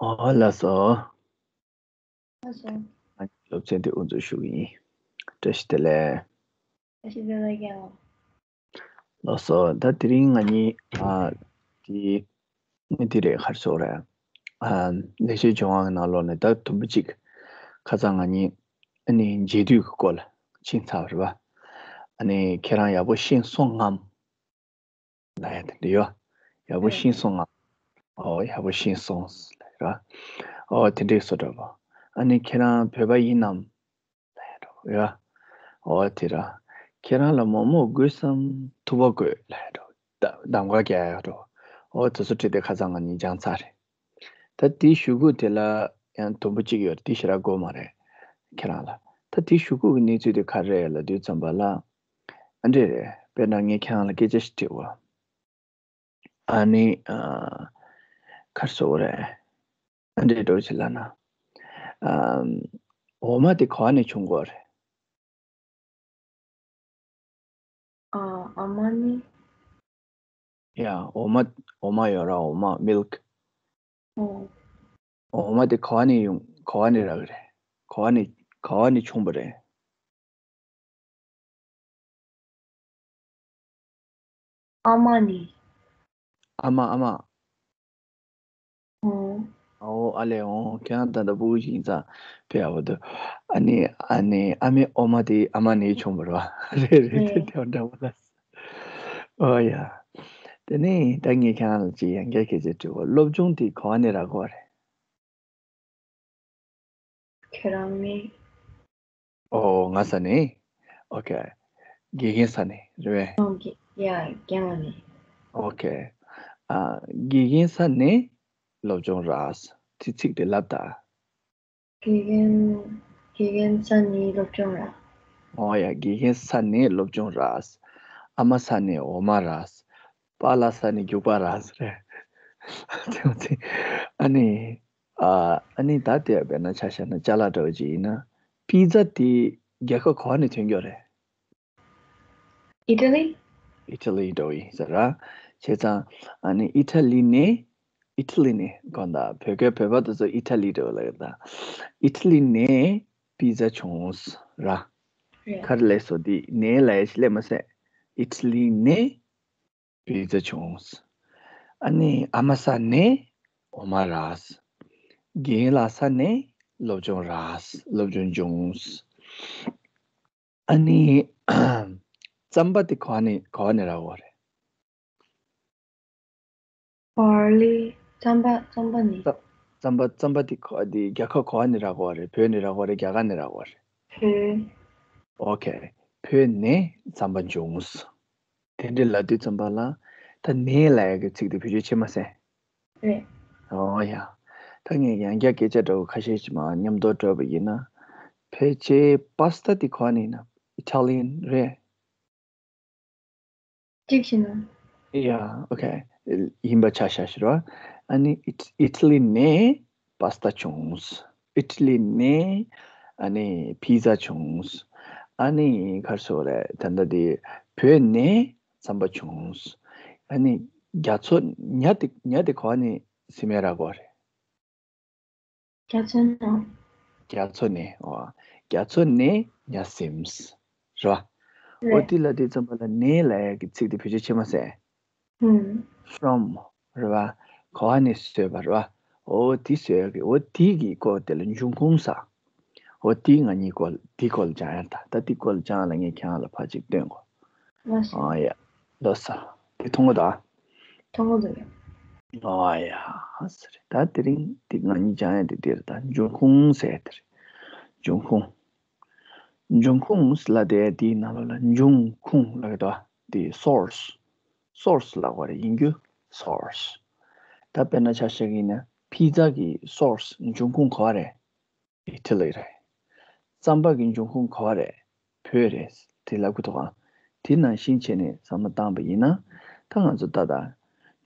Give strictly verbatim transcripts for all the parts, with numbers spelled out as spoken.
ཨོ་ལགས་སོ། ལགས་སོ། ང་སློབ་ཚན་དེ་དབུ་འཛུགས་ཞུ་གི་ཡིན། བཀྲ་ཤིས་བདེ་ལེགས། བཀྲ་ཤིས་བདེ་ལེགས་རྒན་ལགས། ལགས་སོ། ད་དེ་རིང་ང་གཉིས་ཨ་དེ་ནི་དེ་རེད། ག་རེ་ཟེར་དགོས་རེད། ཨ་ལེགས་བཤད་ལྗོན་དབང་གི་ནང་ལོགས་ནས་ད་དུམ་བུ་གཅིག་ཁ་སང་ང་གཉིས་ཨ་ནི་མཇལ་དུས་ཀྱི་སྐོར་ལ་ཕྱིན་ཚར་བ་རེད་པ། ཨ་ནི་ཁྱེད་རང་ཡག་པོ་ཤེས་སོང་ངམ་ལབ་ཡ་དེ་འདྲ་ཡོད། ཡག་པོ་ཤེས་སོང་ངམ། ཨོ་ཡག་པོ་ཤེས་སོང་ལབ་ཡ་རེད་པ། ཨོ་དེ་འདྲའི་བཟོ་འདྲ་པོ། ཨ་ནི་ཁྱེད་རང་བོད་པ་ཡིན་ནམ་ལབ་ཡ་འདྲ་པོ་ཡོད། ཨོ་དེ་ར། ཁྱེད་རང་ལ་མོག་མོག་དགོས་སམ་ཐུ་བ་དགོས་ལབ་ཡ་འདྲ་པོ། གདམ་ག་རྒྱག་ཡ་འདྲ་པོ། ཨོ་དེ་ཚོ་དྲི་དེ་ཁ་སང་ང་གཉིས་སྦྱངས་ཚར་རེད། ད་དེའི་ཞུ་སྐུལ་དེ་ལ་ཡང་དུམ་བུ་གཅིག་ཡོད་རེད། དེ་ཞེ་དྲག་དགོས་མ་རེད་ཁྱེད་རང་ལ། ད་དེའི་ཞུ་སྐུལ་གྱི་གནས་ཚུལ་དེ་ག་རེ་རེད་ལབ་དུས་ཙམ་པ་ལ། ཨ་འདྲས་རེད། དཔེར་ན་ངས་ཁྱེད་རང་ལ་སྐད་ཆ་ཞིག་དྲི་བ། ཨ་ནི་ཨ་ག་རེ་ཟེར་དགོས་རེད། ཨ་འདྲས་འདྲ་པོ་ཞིག་ལབ་ན། ཨ་འོ་མ་དེ་ག་བ་ནས་བྱུང་གི་ཡོད་རེད། ཨ་ཨ་མ་ནི། ཡ་འོ་མ། འོ་མ་ཡོད་ར། འོ་མ། མིལཀ། ཨོ། འོ་མ་དེ་ག་བ་ནས་ཡོང་། ག་བ་ནས་རག་གི་རེད། ག་བ་ནས། ག་བ་ནས་བྱུང་བ་རེད། ཨ་མ་ནི། ཨ་མ། ཨ་མ། ཨོ། ཨོ་ཨ་ལས། ཨོ་ཁྱེད་རང་ད་ལྟ་ཕྲུ་གུ་ཞིག་ཡིན་ཙང་དཔེ་ཡག་པོ་འདུག་ཨ་ནི་ཨ་ནི་ཨ་མའི་འོ་མ་དེ་ཨ་མ་ནས་བྱུང་བ་རེད་པ། རེད་རེད། དེ་དེ་འདྲ་པོ་ལ། ཨོ་ཡ། དེ་ནས་ད་ངས་ཁྱེད་རང་ལ་ཅིག་ཡང་བསྐྱར་སྐད་ཆ་དྲི་བ། སློབ་སྦྱོང་དེ་ག་བ་ནས་རག་གི་ཡོད་རེད། ཁྱེད་རང་ནས། ཨོ་ང་ས་ནས། ཨོ་ཁེ། དགེ་རྒན་ས་ནས་རེད་པས། ཨོ་དགེ། ཡ་རྒན་ལགས་ནས། ཨོ་ཁེ། ཨ་དགེ་རྒན་ས་ནས་སློབ་སྦྱོང་རག་དེ་ཚིག་དེ་ལབ་དང་། དགེ་རྒན། དགེ་རྒན་ས་ནས་སློབ་སྦྱོང་རག་ཨོ་ཡ། དགེ་རྒན་ས་ནས་སློབ་སྦྱོང་རག་ཨ་མ་ས་ནས་འོ་མ་རག་པཱ་ལགས་ས་ནས་རྒྱུག་པ་རག་རེད། དེ་མ་ཚད། ཨ་ནི། ཨ་ཨ་ནི་ད་དེ་དཔེར་ན་ཆ་བཞག་ན་ཅ་ལག་འདྲ་པོ་ཅིག་ཡིན་ན། པི་ཛ་དེ་རྒྱལ་ཁབ་ག་བ་ནས་ཐོན་གྱི་ཡོད་རེད། ཨི་ཊ་ལི། ཨི་ཊ་ལི་འདྲ་པོ་ཡིན་ས་རེད། བྱས་ཙང་ཨ་ནི་ཨི་ཊ་ལི་ནས། ཨི་ཊ་ལི་ནས། དགོངས་དག་བོད་སྐད། བོད་པ་དེ་ཚོ་ཨི་ཊ་ལི་འདྲ་པོ་ལབ་ཡོད་ད། ཨི་ཊ་ལི་ནས་པི་ཛ་བྱུང་ར། རེད། ག་རེ་ལབ་སོང་། དེ་ནས་ལབ་ཡ་ཞིག་སླེབས་མ་སོང་། ཨི་ཊ་ལི་ནས་པི་ཛ་བྱུང་། ཨ་ནི་ཨ་མ་ས་ནས་འོ་མ་རག་རྒན་ལགས་ས་ནས་སློབ་སྦྱོང་རག་སློབ་སྦྱོང་བྱུང་། ཨ་ནི་རྩམ་པ་དེ་ག་བ་ནས། ག་བ་ནས་རག་གི་ཡོད་རེད། པར་ལི། རྩམ་པ། རྩམ་པ་ནི། རྩམ་པ། རྩམ་པ་དེ་ག་དེ་རྒྱལ་ཁབ་ག་བ་ནས་རག་གི་ཡོད་རེད། བོད་ནས་རག་གི་ཡོད་རེད། རྒྱ་གར་ནས་རག་གི་ཡོད་རེད། བོད། ཨོ་ཁེ། བོད་ནས་རྩམ་པ་བྱུང་། དེ་འདྲ་ལབ་དུས་ཙམ་པ་ལ། ད་ནས་ལབ་ཡ་གི་ཚིག་དེ་བེད་སྤྱོད་བྱེད་མ་སོང་། རེད། ཨོ་ཡ། ད་ངས་ཡང་བསྐྱར་སྐད་ཆ་འདྲ་པོ་ཁ་ཤས་ཤིག་མར་མཉམ་དུ་བཀྲོལ་བ་ཡིན་ན། ཕལ་ཆེར་པཱ་སི་ཏ་དེ་ག་བ་ནས་ཡིན་ན། ཨི་ཊ་ལི་ཡན་རེད། གཅིག་བྱས་ན། ཡ། ཨོ་ཁེ། ཡིན་པ་ཆ་བཞག་ཞུ་རོགས། ཨ་ནི་ཨི་ཨི་ཊ་ལི་ནས་པཱ་སི་ཏ་བྱུང་། ཨི་ཊ་ལི་ནས་ཨ་ནི་པི་ཛ་བྱུང་། ཨ་ནི་ག་རེ་ཟེར་དགོས་རེད། ད་ལྟ་དེ་བོད་ནས་རྩམ་པ་བྱུང་། ཨ་ནི་རྒྱ་མཚོ། ཉ་དེ། ཉ་དེ་ག་བ་ནས་སིམ་མེར་རག་གི་ཡོད་རེད། རྒྱ་མཚོ་ནས། རྒྱ་མཚོ་ནས། ཨོ། རྒྱ་མཚོ་ནས་ཉ་སིམ་རེད་པ། ཨོ་རེད། དེ་ལབ་དུས་ཙམ་པ་ལ་ནས་ལབ་ཡ་གི་ཚིག་དེ་བེད་སྤྱོད་བྱེད་མ་སོང་། ཧུམ། ཕོ་རོམ་རེད་པ། ག་བ་ནས་བཟོས་པ་རེད་པ། ཨོ་དེ་བཟོས་ཡ་གི། ཨོ་དེ་གི་སྐོར་དེ་ལ་འབྱུང་ཁུངས་ཟེར། ཨོ་དེ་ང་གཉིས་སྐོར། དེའི་སྐོར་ལ་སྦྱང་ཡ། ད་ད་དེའི་སྐོར་ལ་སྦྱང་ཡ་ལ་ངས་ཁྱེད་རང་ལ་ཕར་ཅིག་སྟོན་དགོས། ལགས་སོ། ཨ་ཡ། ལགས་སོ། དེ་མཐོང་གི་འདུག་ཨ། མཐོང་གི་འདུག་ཡ། ཨ་ཡ། ཧ་ས་རེད། ད་དེ་རིང་དེ་ང་གཉིས་སྦྱང་ཡ་དེ་དེ་རེད། ད་འབྱུང་ཁུངས་ཟེར་དེ་རེད། འབྱུང་ཁུངས། འབྱུང་ཁུངས་ལབ་དེ་དེའི་ནང་ལོགས་ལ་འབྱུང་ཁུངས་ལབ་ཀྱི་འདུག་ཨ། དེ་སོར་སི། སོར་སི་ལབ་དགོས་རེད། ཡིན་རྒྱུ་སོར་སི། ད་དཔེར་ན་ཆ་བཞག་གི་ཡིན་ན་པི་ཛ་གི་སོར་སི། འབྱུང་ཁུངས་ག་བ་རེད། ཨི་ཊ་ལི་རེད། རྩམ་པ་གི་འབྱུང་ཁུངས་ག་བ་རེད། བོད་རེད། དེ་ལབ་ཀྱི་འདུག་ག་དེ་ནང་བཞིན་བྱས་ནས་བསམ་བློ་བཏང་པ་ཡིན་ན། ད་ང་ཚོ་ད་ལྟ་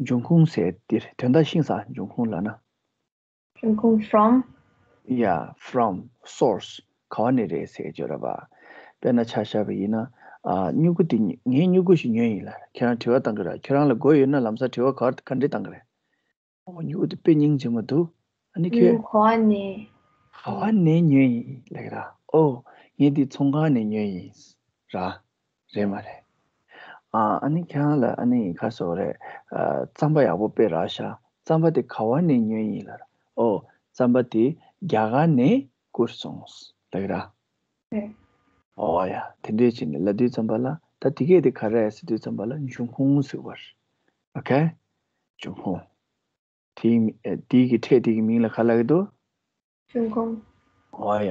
འབྱུང་ཁུངས་ཟེར་དེ་རེད། དོན་དག་ཤེས་སོང་། འབྱུང་ཁུངས་ལབ་ན། འབྱུང་ཁུངས། ཕོ་རོམ། ཡ། ཕོ་རོམ། སོར་སི། ག་བ་ནས་རེད་ཟེར་གྱི་ཡོད་རེད་པ། དཔེར་ན་ཆ་བཞག་པ་ཡིན་ན། ཨ། སྨྱུ་གུ་དེ། ངས་སྨྱུ་གུ་ཞིག་ཉོས་ཡིན་ལ། ཁྱེད་རང་དྲི་བ་བཏང་གི་རེད། ཁྱེད་རང་ལ་དགོས་ཡོད་ན་ལམ་སང་དྲི་བ་ག་ག་འདྲས་བཏང་གི་རེད། ཨོ་སྨྱུ་གུ་དེ་དཔེ་སྙིང་རྗེ་མོ་འདུག་ཨ་ནི་ཁྱོད། ག་བ་ནས། ག་བ་ནས་ཉོས་ཡིན་ལབ་ཀྱི་ར། ཨོ། ངས་འདི་ཚོང་ཁང་ནས་ཉོས་ཡིན། ར། རེད་མ་རེད། ཨ་ཨ་ནི་ཁྱེད་རང་ལ་ཨ་ནི་ག་རེ་ཟེར་དགོས་རེད། ཨ་རྩམ་པ་ཡག་པོ་དཔེ་རག་ཤག་རྩམ་པ་དེ་ག་བ་ནས་ཉོས་ཡིན་ལབ་ར། ཨོ། རྩམ་པ་དེ་རྒྱ་གར་ནས་བསྐུར་སོང་ལབ་ཀྱི་ར། རེད། ཨོ་ཡ། དེ་འདྲས་བྱས་ནས་ལབ་དུས་ཙམ་པ་ལ། ད་དེ་གས་དེ་ག་རེ་རེད་ཟེར་དུས་ཙམ་པ་ལ་འབྱུང་ཁུངས་ཟེར་བ་རེད། ཨོ་ཁེ། འབྱུང་ཁུངས། དེའི་མི་ཨེ། དེའི་གི་ཕྲད་དེ་གི་མིང་ལ་ག་ལབ་ཀྱི་འདུག་འབྱུང་ཁུངས། ཨོ་ཡ།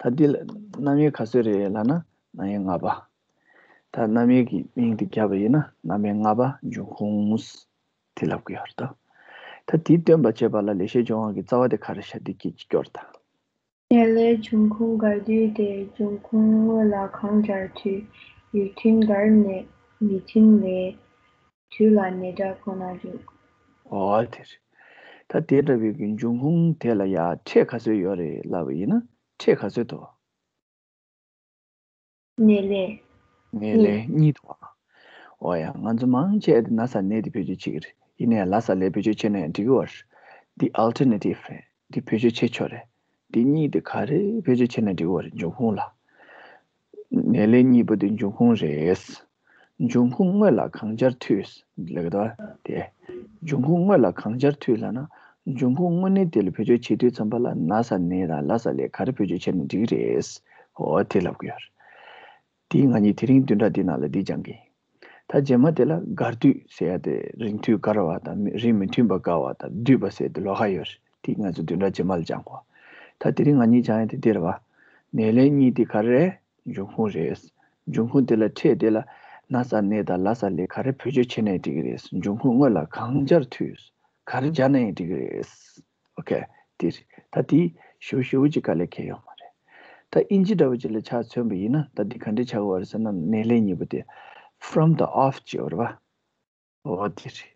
ད་འདི་ལ་རྣམ་དབྱེ་ག་ཚོད་རེད་ལབ་ན། རྣམ་དབྱེ་ལྔ་པ། ད་རྣམ་དབྱེ་གི་མིང་དེ་བརྒྱབ་པ་ཡིན་ན། རྣམ་དབྱེ་ལྔ་པ་འབྱུང་ཁུངས་དེ་ལབ་ཀྱི་ཡོད་རེད་ད། ད་དེ་སྟོན་པ་བྱེད་པ་ལ་ལེགས་བཤད་ལྗོན་དབང་གི་རྩ་བ་དེ་ག་རེ་ཤག་དེ་སྐད་ཅིག་སྐྱོར་དང་། ནད་ལས་འབྱུང་ཁུངས་འགལ་དུས་དེ་འབྱུང་ཁུངས་དངོས་ལ་གང་སྦྱར་དུས་ཡུལ་མཐུན་འགལ་ནས་མི་མཐུན་ལས། དུས་ལ་ནད་སྒྲ་ཁོ་ན་འཇུག་ཨོ་དེ་རེད། ད་དེ་འདྲ་བའི་གི་འབྱུང་ཁུངས་དེ་ལ་ཡ་ཕྲད་ག་ཚོད་ཡོད་རེད་ལབ་པ་ཡིན་ན། ཕྲད་ག་ཚོད་འདུག་ནད་ལས། ནད་ལས་གཉིས་འདུག་ཨོ་ཡ། ང་ཚོ་མང་ཆེ་དེ་ན་ཚ་ནད་དེ་བེད་སྤྱོད་བྱེད་ཀྱི་རེད། ཡིན་ནའི་ལ་ས་ལས་བེད་སྤྱོད་བྱས་ན་ཡང་འགྲིག་གི་ཡོད་རེད། འདི་ཨལ་ཊར་ནེ་ཊིབ་རེད། འདི་བེད་སྤྱོད་བྱེད་ཆོག་རེད། འདི་གཉིས་དེ་ག་རེ་བེད་སྤྱོད་བྱས་ན་འགྲིག་གི་ཡོད་རེད། འབྱུང་ཁུངས་ལ། ནད་ལས་གཉིས་པོ་དེ་འབྱུང་ཁུངས་རེད། འབྱུང་ཁུངས་དངོས་ལ་གང་སྦྱར་དུས་ལབ་ཀྱི་འདུག་ཨ། དེ། འབྱུང་ཁུངས་དངོས་ལ་གང་སྦྱར་དུས་ལབ་ན། འབྱུང་ཁུངས་དངོས་གནས་དེ་ལ་བེད་སྤྱོད་བྱེད་དུས་ཙམ་པ་ལ་ན་ཚ་ནད་དང་ལ་ས་ལས་ག་རེ་བེད་སྤྱོད་བྱས་ན་འགྲིག་གི་རེད། འོ་དེ་ལབ་ཀྱི་ཡོད་རེད། དེ་ང་གཉིས་དེ་རིང་བདུན་ཕྲག་འདི་ནང་ལ་འདི་སྦྱང་གི་ཡིན། ད་རྗེས་མ་དེ་ལ་འགལ་དུས་ཟེར་ཡ་དེ། རིང་དུས་འགལ་བ་དང་། མི་རིང་མི་མཐུན་པ་འགལ་བ་དང་། འདུས་པ་ཟེར་དེ་ལོགས་ཀ་ཡོད་རེད། དེ་ང་ཚོ་བདུན་ཕྲག་རྗེས་མ་ལ་སྦྱང་གོ། ད་དེ་རིང་ང་གཉིས་སྦྱང་ཡ་དེ་འདི་རེད་བ། ནད་ལས་གཉིས་དེ་ག་རེ་རེད། འབྱུང་ཁུངས་རེད། འབྱུང་ཁུངས་དེ་ལ། ཕྲད་དེ་ལ་ན་ཚ་ནད་དང་ལ་ས་ལས་ག་རེ་བེད་སྤྱོད་བྱས་ནའི་འགྲིག་གི་རེད། འབྱུང་ཁུངས་དངོས་ལ་གང་སྦྱར་དུས། ག་རེ་སྦྱར་ན་ཡང་འགྲིག་གི་རེད། ཨོ་ཁེ། དེ་རེད། ད་དེ་ཞུ་ཞུ་ཅིག་དཀའ་ལས་ཁེལ་ཡོད་མ་རེད། ད་ཨིན་ཇི་འདྲ་བོ་ཅིག་ལ་ཆ་མཚོན་པ་ཡིན་ན། ད་འདི་ག་འདྲས་ཆགས་ཀྱི་ཡོད་རེད་ཟེར་ན། ནད་ལས་གཉིས་པོ་དེ་from དང་of བྱས་ཡོད་རེད་བ། ཨོ་དེ་རེད།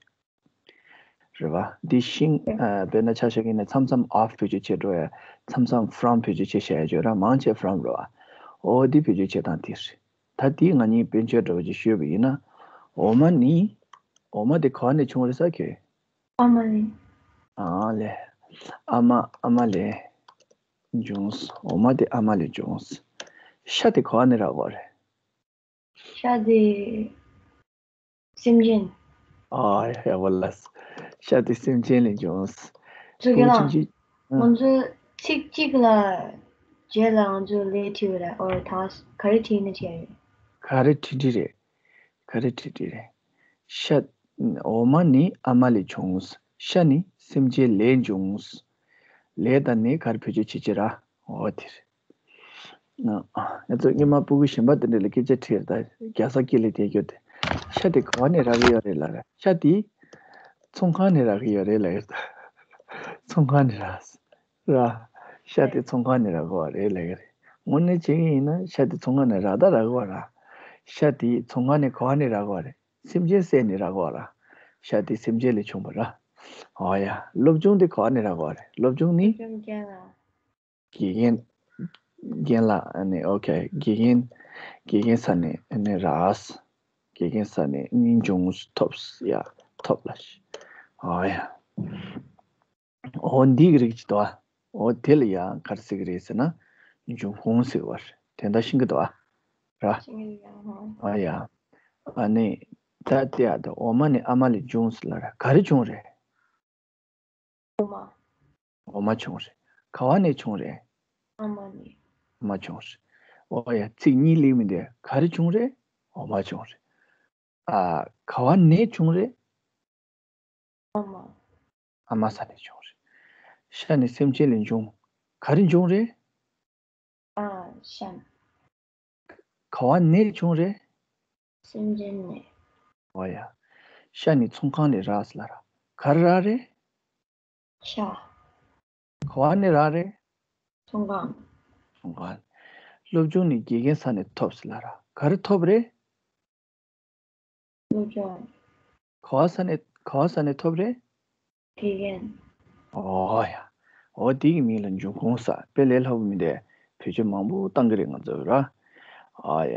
རེད་བ། འདི་ཤིང་། ཨ། དཔེར་ན་ཆ་བཞག་གི་ཡིན་ན། མཚམས་མཚམས་of བེད་སྤྱོད་བྱེད་འགྲོ་ཡ། མཚམས་མཚམས་from བེད་སྤྱོད་བྱེད་བཞག་ཡ་ཅིག་ཡོད་ར། མང་ཆེ་from རེད་བ། ཨོ་འདི་བེད་སྤྱོད་བྱེད་སྟངས་དེ་རེད། ད་འདི་ང་གཉིས་དཔེ་མཚོན་འདྲ་བོ་ཅིག་ཞུས་པ་ཡིན་ན། འོ་མ་ནི། འོ་མ་དེ་ག་བ་ནས་བྱུང་རེད་ཟེར་གི། ཨ་མ་ལས། ཨ་ལས། ཨ་མ། ཨ་མ་ལས་བྱུང་། འོ་མ་དེ་ཨ་མ་ལས་བྱུང་། ཤ་དེ་ག་བ་ནས་རག་གི་རེད། ཤ་དེ་སེམས་ཅན། ཨ་ཡག་པོ་ལབ། ཤ་དེ་སེམས་ཅན་ལས་བྱུང་། ཚུལ་ཁྱེད་རང་། ང་ཚོ་ཚིག་གཅིག་ལ་རྗེས་ལ་ང་ཚོ་ལས་བྲིས་པ་རེད། ཨོ་ད་ག་རེ་བྲིས་ན་བྲིས་ཡ་ཡོད། ག་རེ་བྲིས་བྲིས་རེད། ག་རེ་བྲིས་བྲིས་རེད། ཤ། འོ་མ་ནི་ཨ་མ་ལས་བྱུང་། ཤ་ནི་སེམས་ཅན་ལས་བྱུང་། ལས་དང་ནི་ག་རེ་བེད་སྤྱོད་བྱེད་ཀྱི་ར། འོ་དེ་རེད། ང་ཚོ་སྔོན་མ་སྤུ་གུ་གཞན་པ་དེ་འདྲ་ལ་སྐད་ཆ་དྲིས་ད། རྒྱ་ས་སྐད་ལ་དེ་སྐྱོ་དེ། ཤ་དེ་ག་བ་ནས་རག་གི་ཡོད་རེད་ལབ་ར། ཤ་དེ་ཚོང་ཁང་ནས་རག་གི་ཡོད་རེད་ལབ་ཡོད་ད། ཚོང་ཁང་ནས་རག་ར། ཤ་དེ་ཚོང་ཁང་ནས་རག་གི་ཡོད་རེད་ལབ་ཡོད་རེད། དངོས་གནས་བྱས་ཀྱི་ཡིན་ན་ཤ་དེ་ཚོང་ཁང་ནས་རག་ད་རག་གི་ཡོད་ར། ཤ་དེ་ཚོང་ཁང་ནས་ག་བ་ནས་རག་གི་ཡོད་རེད། སེམས་ཅན་བསད་ནས་རག་གི་ཡོད་ར། ཤ་དེ་སེམས་ཅན་ལས་བྱུང་བ་ར། ཨོ་ཡ། སློབ་སྦྱོང་དེ་ག་བ་ནས་རག་གི་ཡོད་རེད། སློབ་སྦྱོང་ནི། སློབ་སྦྱོང་རྒན་ལགས། དགེ་རྒན། རྒན་ལགས། ཨ་ནི་ཨོ་ཁེ། དགེ་རྒན། དགེ་རྒན་ས་ནས་ཨ་ནི་རག་དགེ་རྒན་ས་ནས་ཨ་ནི་འབྱུང་ཐོབ་ཡ། ཐོབ་ལ། ཨོ་ཡ། འོ་འདི་གི་རིགས་ཅིག་འདུག་ཨ། འོ་དེ་ལ་ཡང་ག་རེ་ཟེར་གི་རེད་ཟེར་ན། འབྱུང་ཁུངས་ཟེར་བ་རེད། དེ་འདྲ་ཤེས་ཀྱི་འདུག་ཨ། ར། ཤེས་ཀྱི་ཡོད་ཧ། ཨ་ཡ། ཨ་ནི། ད་དེ་ཡ་ད་འོ་མ་ནི་ཨ་མ་ལས་བྱུང་ཟེར་ལབ་ར། ག་རེ་བྱུང་རེད། འོ་མ། འོ་མ་བྱུང་རེད། ག་བ་ནས་བྱུང་རེད། ཨ་མ་ནས། ཨ་མ་བྱུང་རེད། འོ་ཡ། ཚིག་གཉིས་ལེགས་མི་འདུག་ག་རེ་བྱུང་རེད། འོ་མ་བྱུང་རེད། ཨ། ག་བ་ནས་བྱུང་རེད། ཨ་མ། ཨ་མ་ས་ནས་བྱུང་རེད། ཤ་ནི་སེམས་ཅན་ལས་བྱུང་། ག་རེ་བྱུང་རེད། ཨ། ཤ། ག་བ་ནས་བྱུང་རེད། སེམས་ཅན་ནས། འོ་ཡ། ཤ་ནི་ཚོང་ཁང་ནས་རག་ཟེར་ལབ་ར། ག་རེ་རག་རེད། ཤ། ག་བ་ནས་རག་རེད། ཚོང་ཁང་། ཚོང་ཁང་། སློབ་སྦྱོང་ནི་དགེ་རྒན་ས་ནས་ཐོབ་ཟེར་ལབ་ར། ག་རེ་ཐོབ་རེད། སློབ་སྦྱོང་། ག་བ་ས་ནས། ག་བ་ས་ནས་ཐོབ་རེད། དགེ་རྒན། ཨོ་ཡ། ཨོ་དེ་གི་མིང་ལ་འབྱུང་ཁུངས་ཟེར། དཔེ་ལས་སླ་པོ་མི་འདུག་བེད་སྤྱོད་མང་པོ་བཏང་གི་རེད་ང་ཚོ་ར། ཨོ་ཡ།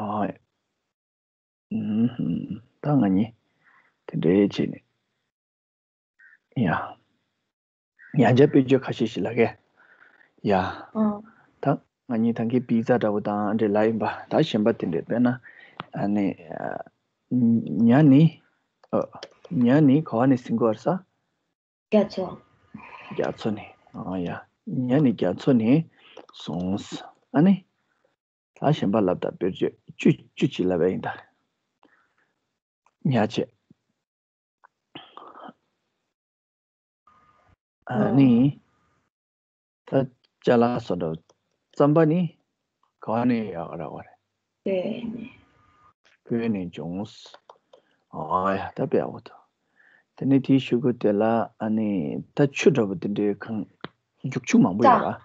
ཨོ་ཡ། ཨུམ། ད་ང་གཉིས་དེ་འདྲའི་བྱས་ནས། ཡ། ཡང་བསྐྱར་དཔེར་བརྗོད་ཁ་ཤས་ཤིག་ལབ་གས། ཡ། ཨང་། ད་ང་གཉིས་ད་གིན་པི་ཛ་འདྲ་བོ་དང་འདྲ་ལབ་ཡིན་པ། ད་གཞན་པ་དེ་འདྲ་དཔེར་ན། ཨ་ནི། ཨ། ཉ་ནི། ཨ། ཉ་ནི་ག་བ་ནས་ཟིན་དགོས་རེད་ས། རྒྱ་མཚོ། རྒྱ་མཚོ་ནས། ཨ་ཡ། ཉ་ནི་རྒྱ་མཚོ་ནས་སོང་། ཨ་ནི། ད་གཞན་པ་ལབ་དང་དཔེར་བརྗོད་བཅུ་བཅུ་གཅིག་ལབ་པ་ཡིན་ད། ཉ་བྱས། ཨ་ནི། ད་ཅ་ལག་བཟོ་འདྲ་བོ། རྩམ་པ་ནི་ག་བ་ནས་ཡོང་རག་པ་རེད། བོད་ནས། བོད་ནས་བྱུང་། ཨོ་ཡ། ད་དཔེ་ཡག་པོ་འདུག་དེ་ནས་དེའི་གཞུག་གུ་དེ་ལ་ཨ་ནི་ད་ཆུ་འདྲ་བོ་དེ་འདྲའི་གང་རྒྱུག་ཆུ་མང་པོ་ཡོད་ར།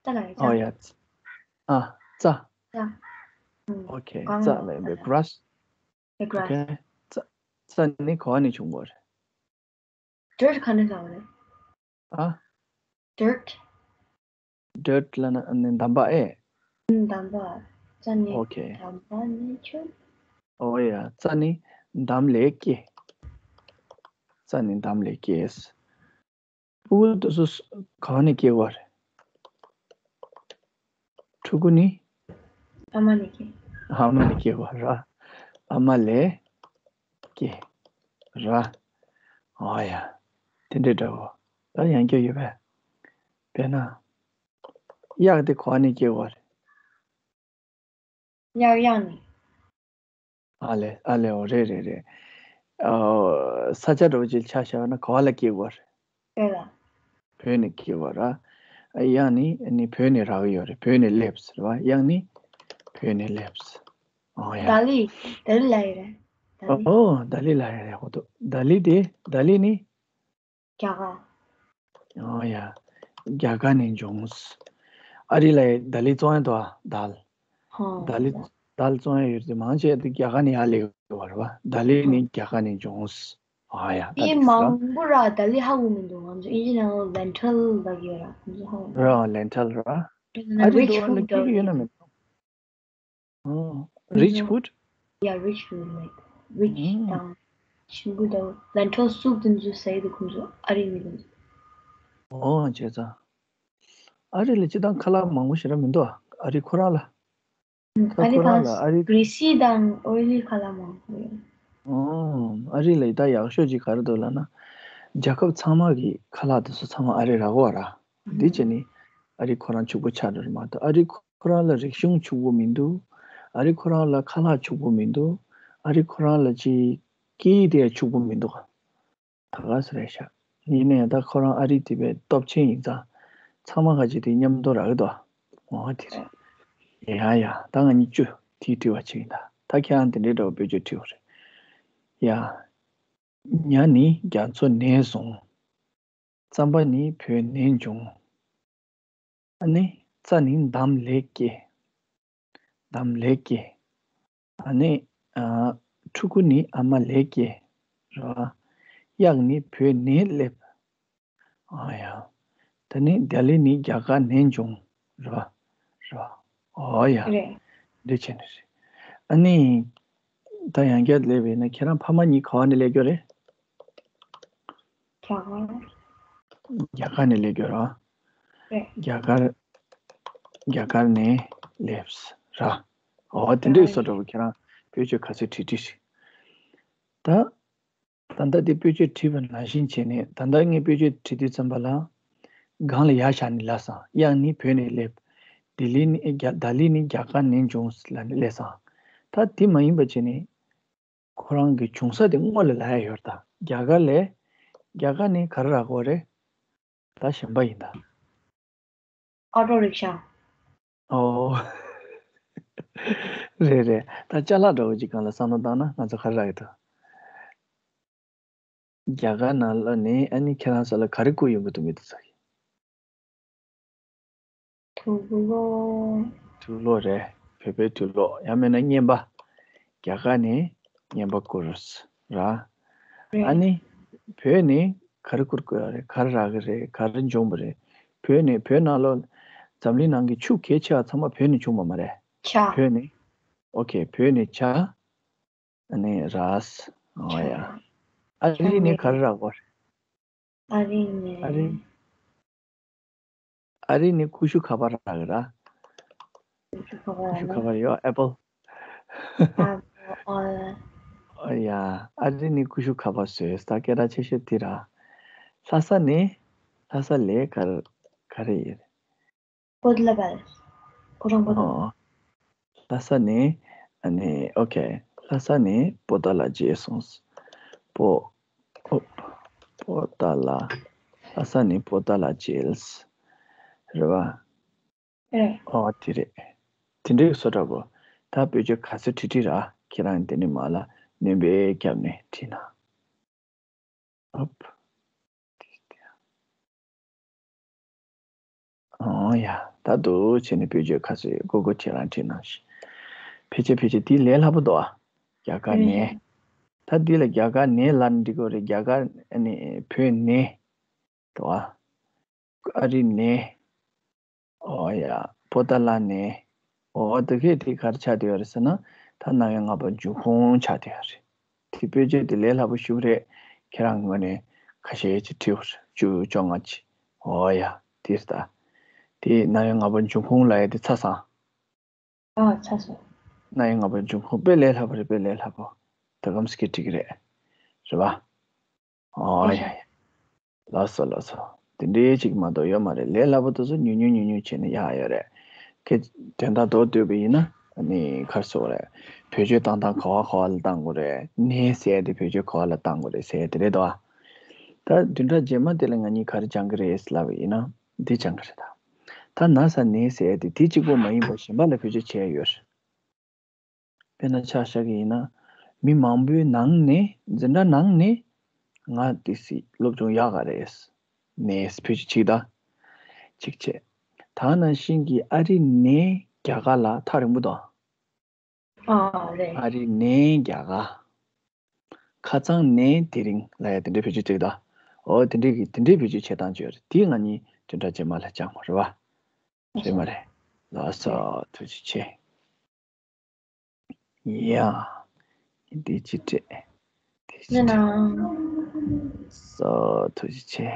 ད་ལ་ཡ་ཨོ་ཙ། ཡ། ཨ། རྩྭ། ཙ། ཨུམ། ཨོ་ཁེ། གང་རྩྭ་ལ་ལབ་ཡིན་པས། ཙ། གྷ་ར་སི། ཨེ། གྷ་ར་སི། ཨོ་ཁེ། རྩྭ། རྩྭ་ནི་ག་བ་ནས་བྱུང་བ་རེད། ཌར་ཊི་ག་ནས་ལབ་རེད། ཨ། ཌར་ཊི། ཌར་ཊི་ལབ་ན་ཨ་ནི་འདམ་པ་ཨེ། ཨུམ། འདམ་པ། རྩྭ་ནི། ཨོ་ཁེ། འདམ་པ་ནས་བྱུང་། ཨོ་ཡ། རྩྭ་ནི་འདམ་ལས་སྐྱེ། རྩྭ་ནི་འདམ་ལས་སྐྱེས། ཕྲུ་གུ་དེ་ཚོ་ག་བ་ནས་སྐྱེ་བ་རེད། ཕྲུ་གུ་ནི། ཨ་མ་ནས་སྐྱེ། ཨ་མ་ནས་སྐྱེ་བ་ར། ཨ་མ་ལས་སྐྱེ། ར། ཨོ་ཡ། དེ་འདྲའི་འདྲ་བོ། ད་ཡང་བསྐྱར་ཡོད་པས། དཔེར་ན། གཡག་དེ་ག་བ་ནས་སྐྱེ་བ་རེད། གཡག་གཡག་ནས། ཨ་ལེ་ཨ་ལེ། འོ་རེད་རེད་རེད། ཨོ། ས་ཆ་འདྲ་བོ་ཅིག་ཆ་བཞག་ན་ག་བ་ལ་སྐྱེ་བ་རེད། བོད་ལ། བོད་ནས་སྐྱེ་བ་ར། ཨ། གཡག་ནི་ནི་བོད་ནས་རག་གི་ཡོད་རེད། བོད་ནས་སླེབས་རེད་བ། གཡག་ནི་བོད་ནས་སླེབས། ཨོ་ཡ། ད་ལི། ད་ལི་ལབ་ཡོད་རེད། ད་ལི། ཨོ། ད་ལི་ལབ་ཡོད་རེད། ཧོ་ཏོ། ད་ལི་དེ། ད་ལི་ནི། རྒྱ་གར། ཨོ་ཡ། རྒྱ་གར་ནས་བྱུང་། ཨ་རི་ལ་ད་ལི་བཙོང་ཡ་འདུག་ཨ། དཱལ། ཧོ། ད་ལི། དཱལ་བཙོང་ཡ་ཡོད་དེ་མང་ཆེ་དེ་རྒྱ་གར་ནས་ཡར་སླེབས་ཡོད་པ་རེད་བ། ད་ལི་ནི་རྒྱ་གར་ནས་བྱུང་། ཨོ་ཡ། ད་དེ་དེ་མང་པོ་ར། ད་ལི་ཧ་གོ་མི་འདུག་ང་ཚོ་ཨིན་ཇི་ནང་ལེན་ཊལ་ལབ་ཀྱི་ཡོད་ར། ང་ཚོ་ཧ་གོ་མི་འདུག་ར། ལེན་ཊལ་ར། ཨ་རི་འགྲོ་བ་ལ་སྐྱེ་གི་ཡོད་ན་མེད། ཨོ། རིཆ་ཕུཌ། Yeah, rich food, like, rich དང་ཞིམ་པོ་དང་ལེན་ཊལ་སུབ་དེ་ཚོ་ཟ་ཡི་འདུག་ཁོང་ཚོ་ཨ་རི་མི་དེ་ཚོ། ཨོ། བྱས་ཙང་ཨ་རི་ལ་སྤྱིར་བཏང་ཁ་ལག་མང་པོ་ཞེ་དྲག་མི་འདུག་ཨ་རི་ཁོ་རང་ལ། ད་ཨ་རི་ཁོ་རང་ལ་ཨ་རི། གྷི་རི་སི་དང་ཨོའི་ལི་ཁ་ལག་མང་པོ་ཡོད། ཨོ། ཨ་རི་ལ་ད་ཡག་ཤོས་ཅིག་ག་རེ་འདུག་ལབ་ན། རྒྱལ་ཁབ་ཚང་མ་གི་ཁ་ལག་དེ་ཚོ་ཚང་མ་ཨ་རི་རག་གི་ཡོད་ར། འདི་བྱས་ནི་ཨ་རི་ཁོ་རང་ཕྱུག་པོ་ཆགས་འགྲོ་རེད་མ་གཏོགས། ཨ་རི་ཁོ་རང་ལ་རིག་གཞུང་ཕྱུག་པོ་མི་འདུག་ཨ་རི་ཁོ་རང་ལ་ཁ་ལག་ཕྱུག་པོ་མི་འདུག་ཨ་རི་ཁོ་རང་ལ་ཅིག་སྐད་ཡིག་དེ་ཡང་ཕྱུག་པོ་མི་འདུག་ད་ག་ས་རེད་ཤག་ཡིན་ན་ཡང་ད་ཁོ་རང་ཨ་རི་དེ་བས་སྟོབས་ཆེན་ཡིན་ཙང་། ཚང་མ་ག་ཅིག་དེ་མཉམ་དུ་རག་གི་འདུག་འོ་དེ་རེད། ཡ་ཡ། ད་ང་གཉིས་བཅུ་དེའི་དྲི་བ་བྱེད་ཀྱིན་ད། ད་ཁྱེད་རང་དེ་འདྲའི་འདྲ་བོ་བེད་སྤྱོད་དྲི་བ་རེད། ཡ། ཉ་ནི་རྒྱ་མཚོ་ནས་སོང་། རྩམ་པ་ནི་བོད་ནས་བྱུང་། ཨ་ནི་རྩྭ་ནི་འདམ་ལས་སྐྱེ། འདམ་ལས་སྐྱེ། ཨ་ནི། ཨ། ཕྲུ་གུ་ནི་ཨ་མ་ལས་སྐྱེ། རེད་བ། གཡག་ནི་བོད་ནས་སླེབས། ཨ་ཡ། ད་ནི་ལྡི་ལི་ནི་རྒྱ་གར་ནས་བྱུང་། རེད་བ། རེད་བ། ཨོ་ཡ། རེད། འདི་བྱས་ནི་རེད། ཨ་ནི། ད་ཡང་བསྐྱར་སླེབས་པ་ཡིན་ན་ཁྱེད་རང་ཕ་མ་གཉིས་ག་བ་ནས་སླེབས་ཀྱི་ཡོད་རེད། རྒྱ་གར། རྒྱ་གར་ནས་སླེབས་ཀྱི་ཡོད་རེད། རེད། རྒྱ་གར། རྒྱ་གར་ནས་སླེབས་ར། ཨོ་དེ་འདྲའི་བཟོ་འདྲ་བོ་ཁྱེད་རང་བེད་སྤྱོད་ག་ཚོད་བྲིས་བྲིས་ཤིག་ད། ད་ལྟ་དེ་བེད་སྤྱོད་བྲིས་པ་ནང་བཞིན་བྱས་ནས། ད་ལྟ་ངས་བེད་སྤྱོད་བྲིས་དུས་ཙམ་པ་ལ། སྒང་ལ་ཡར་བཞག་ནས་ལབ་སོང་། གཡག་ནི་བོད་ནས་སླེབས། ལྡི་ལི་ནི་རྒྱ། ལྡི་ལི་ནི་རྒྱ་གར་ནས་བྱུང་ལབ་ནས་སླེབས་སོང་། ད་དེ་མ་ཡིན་པ་བྱས་ནས། ཁོ་རང་གི་བྱུང་ས་དེ་སྔོན་ལ་ལབ་ཡ་ཡོད་རེད་ད། རྒྱ་གར་ལས། རྒྱ་གར་ནས་ག་རེ་རག་གི་ཡོད་རེད། ད་གཞན་པ་ཡིན་ད། ཨོ་ཊོ་རིག་ཤ། ཨོ། རེད་རེད། ད་ཅ་ལག་འདྲ་བོ་ཅིག་སྒང་ལ་བསམ་བློ་བཏང་ན་ང་ཚོ་ག་རེ་རག་གི་འདུག་རྒྱ་གར་ནང་ལོགས་ནས་ཨ་ནི་ཁྱེད་རང་ཚོ་ལ་ག་རེ་བསྐུར་ཡོང་གི་འདུག་མི་འདུག་ཟེར། དུག་ལོག་དུག་ལོག་རེད། བོད་པའི་དུག་ལོག་ཡང་མིན་ན་རྔན་པ། རྒྱ་གར་ནས་རྔན་པ་བསྐུར་ར། རེད། ཨ་ནི། བོད་ནས་ག་རེ་བསྐུར་དགོས་རེད། ག་རེ་རག་གི་རེད། ག་རེ་འབྱུང་བ་རེད། བོད་ནས། བོད་ནང་ལོགས། འཛམ་གླིང་ནང་གི་ཆུ་གལ་ཆེ་བ་ཚང་མ་བོད་ནས་བྱུང་བ་མ་རེད། ཇ། བོད་ནས། ཨོ་ཁེ། བོད་ནས་ཇ། ཨ་ནི་རས། ཨོ་ཡ། ཇ། ཨ་རི་ནས་ག་རེ་རག་གི་རེད། ཨ་རི་ནས། ཨ་རི། ཨ་རི་ནི་ཀུ་ཤུ་ཁ་པར་རག་གི་ར། ཀུ་ཤུ་ཁ་པར་ཀུ་ཤུ་ཁ་ནི། པར་ཡོད། ཨེ་པལ། ཨ་ཨ། ཨ་ཡ། ཨ་རི་ནི་ཀུ་ཤུ་ཁ་པར་བཟོས་ས་སྐད་གྲགས་ཆེ་ཤོས་དེ་ར། ལྷ་ས་ནི། ལྷ་ས་ལས་ག་རེ་ག་རེ་ཡོད། པོ་ཏ་ལ་པ་ལ། ཁོ་རང་པོ་ཏ་ལ། ཨོ། ལྷ་ས་ནས། ཨ་ནི་ཨོ་ཁེ། ལྷ་ས་ནས་པོ་ཏ་ལ་མཇལ་སོང་། པོ། ཨོ། པོ་ཏ་ལ། ལྷ་ས་ནས་པོ་ཏ་ལ་མཇལ། རེད་བ། རེད། ཨོ་དེ་རེད། དེ་འདྲའི་བཟོ་འདྲ་པོ། ད་བེད་སྤྱོད་ག་ཚོད་བྲིས་བྲིས་ར། ཁྱེད་རང་དེ་ནས་མ་ལ་སྣོན་པ་བརྒྱབ་ནས་བྲིས་ན། ཨོབ། ཨོ་ཡ། ད་འདུག་བྱས་ནས་བེད་སྤྱོད་ག་ཚོད་དགོས་དགོས་ཁྱེད་རང་བྲིས་གནང་ཞིག་ཕལ་ཆེར་ཕལ་ཆེར་དེ་ལས་སླ་པོ་འདུག་ཨ། རྒྱ་གར་ནས། ད་འདི་ལ་རྒྱ་གར་ནས་ལབ་ན་འགྲིག་གི་རེད། རྒྱ་གར་ཨ་ནི་བོད་ནས་འདུག་ཨ། ཨ་རི་ནས། ཨོ་ཡ། པོ་ཏ་ལ་ནས། ཨོ་དེ་གས་དེ་ག་རེ་ཆགས་བསྡད་ཡོད་རེད་ཟེར་ན། ད་རྣམ་དབྱེ་ལྔ་པ་འབྱུང་ཁུངས་ཆགས་བསྡད་ཡོད་རེད། དེ་བེད་སྤྱོད་དེ་ལས་སླ་པོ་ཞེ་པོ་རེད། ཁྱེད་རང་ངོས་ནས་ཁ་ཤས་ཅིག་བྲིས་པ་རེད། བཅུ་བཅོ་ལྔ་ཅིག་ཨོ་ཡ། དེ་རེད་ད། དེ་རྣམ་དབྱེ་ལྔ་པ་འབྱུང་ཁུངས་ལབ་ཡ་དེ་ཚར་སོང་། ཨ་ཚར་སོང་། རྣམ་དབྱེ་ལྔ་པ་འབྱུང་ཁུངས་དཔེ་ལས་སླ་པོ་རེད། དཔེ་ལས་སླ་པོ། ད་གམ་སྐད་འགྲིག་གི་རེད། རེད་བ། ཨོ་ཡ་ཡ། ལགས་སོ་ལགས་སོ། དེ་འདྲའི་ཅིག་མ་གཏོགས་ཡོད་མ་རེད། ལས་སླ་པོ་དེ་ཚོ་ཉུང་ཉུང་ཉུང་ཉུང་བྱས་ནས་ཡག་ཡོད་རེད། ཁྱེད་དོན་དག་མདོར་བསྡུས་པ་ཡིན་ན། ཨ་ནི་ག་རེ་ཟེར་དགོས་རེད། བེད་སྤྱོད་བཏང་སྟངས་ག་བ་ག་བ་ལ་བཏང་དགོས་རེད། ནས་ཟེར་ཡ་དེ་བེད་སྤྱོད་ག་བ་ལ་བཏང་དགོས་རེད་ཟེར་ཡ་དེ་རེད་དོ། ད་བདུན་ཕྲག་རྗེས་མ་དེ་ལ་ང་གཉིས་ག་རེ་སྦྱང་གི་རེད་ལབ་པ་ཡིན་ན། འདི་སྦྱང་གི་རེད་ད། ད་ན་ས་ནས་ཟེར་ཡ་དེ་དེ་གཅིག་པོ་མ་ཡིན་པ་གཞན་པ་ལ་བེད་སྤྱོད་བྱས་ཡོད་རེད། དཔེར་ན་ཆ་བཞག་གི་ཡིན་ན། མི་མང་པོའི་ནང་ནས། འཛིན་གྲྭ་ནང་ནས། ང་ཏི་སི་སློབ་སྦྱོང་ཡག་ག་རེད། ནས་བེད་སྤྱོད་གཅིག་ད། གཅིག་བྱས། ད་ནང་བཞིན་གྱི་ཨ་རི་ནས་རྒྱ་གར་ལ་ཐག་རིང་པོ་དང་། ཨ་རེད། ཨ་རི་ནས་རྒྱ་གར། ཁ་སང་ནས་དེ་རིང་ལབ་ཡ་དེ་འདྲའི་བེད་སྤྱོད་གཅིག་ད། འོ་དེ་འདྲའི་གི་དེ་འདྲའི་བེད་སྤྱོད་བྱེད་སྟངས་ཅིག་ཡོད་རེད། དེ་ང་གཉིས་བདུན་ཕྲག་རྗེས་མ་ལ་སྦྱང་དགོས་རེད་བ། རེད་མ་རེད། ལགས་སོ། ཐུགས་རྗེ་ཆེ། ཡ། འདི་ཅི་སྤྲད། འདི་ཅི་སྤྲད། སོ། ཐུགས་རྗེ་ཆེ།